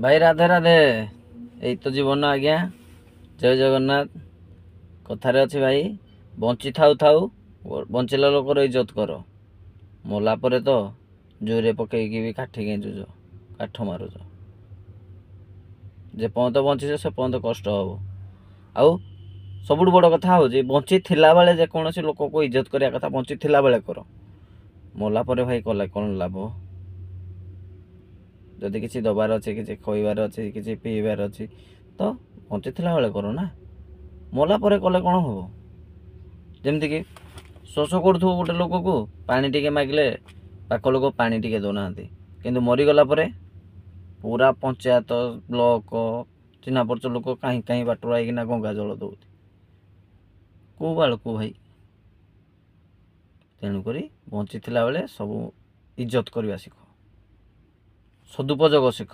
ଭାଇ ରାଧେ ରାଧେ। ଏଇ ତ ଜୀବନ ଆଜ୍ଞା। ଜୟ ଜଗନ୍ନାଥ। କଥାରେ ଅଛି ଭାଇ, ବଞ୍ଚି ଥାଉ ଥାଉ ବଞ୍ଚିଲା ଲୋକର ଇଜ୍ଜତ କର, ମଲା ପରେ ତ ଜୋରେ ପକେଇକି ବି କାଠି ଗେଞ୍ଜୁଛ, କାଠ ମାରୁଛ। ଯେପର୍ଯ୍ୟନ୍ତ ବଞ୍ଚିଛ ସେ ପର୍ଯ୍ୟନ୍ତ କଷ୍ଟ ହେବ। ଆଉ ସବୁଠୁ ବଡ଼ କଥା ହେଉଛି, ବଞ୍ଚିଥିଲା ବେଳେ ଯେକୌଣସି ଲୋକକୁ ଇଜ୍ଜତ କରିବା କଥା ବଞ୍ଚିଥିଲା ବେଳେ କର, ମଲା ପରେ ଭାଇ କଲେ କ'ଣ ଲାଭ? ଯଦି କିଛି ଦେବାର ଅଛି, କିଛି ଖୋଇବାର ଅଛି, କିଛି ପିଇବାର ଅଛି ତ ବଞ୍ଚିଥିଲା ବେଳେ କର ନା, ମଲା ପରେ କଲେ କ'ଣ ହେବ? ଯେମିତିକି ଶୋଷ କରୁଥିବ ଗୋଟେ ଲୋକକୁ, ପାଣି ଟିକେ ମାଗିଲେ ପାଖ ଲୋକ ପାଣି ଟିକେ ଦେଉନାହାନ୍ତି, କିନ୍ତୁ ମରିଗଲା ପରେ ପୁରା ପଞ୍ଚାୟତ, ବ୍ଲକ, ଚିହ୍ନା ପରିଚୟ ଲୋକ କାହିଁ କାହିଁ ବାଟରୁ ଆଇକିନା ଗଙ୍ଗା ଜଳ ଦେଉଛି। କେଉଁ ବାଳକୁ ଭାଇ? ତେଣୁକରି ବଞ୍ଚିଥିଲା ବେଳେ ସବୁ ଇଜ୍ଜତ କରିବା ଶିଖ, ସଦୁପଯୋଗ ଶିଖ।